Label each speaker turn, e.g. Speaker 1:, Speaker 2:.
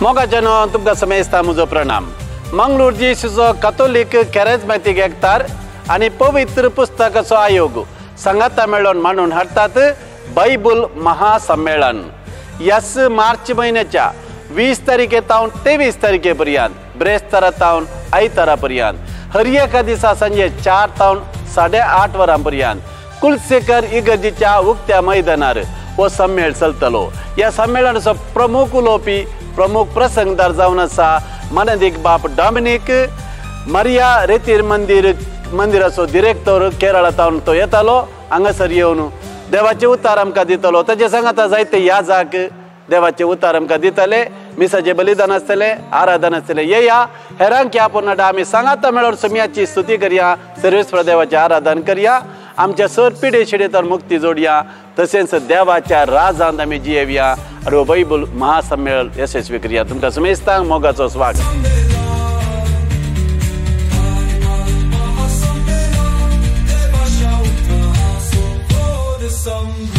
Speaker 1: मोगाच्यानो तुमकां समेस्ता म्हजो प्रणाम। मंगळूर जेसूचो कॅथोलीक कॅरेजमॅटीक एकतार आनी पवित्र पुस्तकाचो आयोग सांगाता मेळोवन मांडून हाडटात बायबल महासम्मेळन। यस मार्च म्हयन्याच्या 20 तारखे तावन 23 तारखे पर्यंत ब्रेस्तारा तावन आयतारा पर्यंत हर एका दिसा सांजे 4 तावन 8:30 वरां पर्यंत कुलसेकर इगर्जीच्या उक्त्या मैदानार हो सम्मेळ चलतलो। ह्या सम्मेळनाचो प्रमुख उलोवपी प्रमुख प्रसंगदार जावन आसा मानदीक बाप डॉमिनीक मारिया रेतीर मंदिराचो डिरेक्टर केरळा तावन तो येतालो। हांगासर येवन देवाचे उतार आमकां दितलो। ताजे सांगाता जायते याजाक देवाचे उतार आमकां दितले। मिसाचे बलिदान आसतलें, आराधन आसतलें। येया हेरांक आपोवन हाडा। आमी सांगाता मेळोवन सोम्याची स्तुती करया, सर्वेस्पर देवाचें आराधन करया, आमच्या सर पिडे शिडे तर मुक्ती जोडया, तशेंच देवाच्या राजांत आमी जियेवया आनी हो बायबल महासम्मेळन यशस्वी करया। तुमकां समेस्तांक मोगाचो स्वागत।
Speaker 2: Some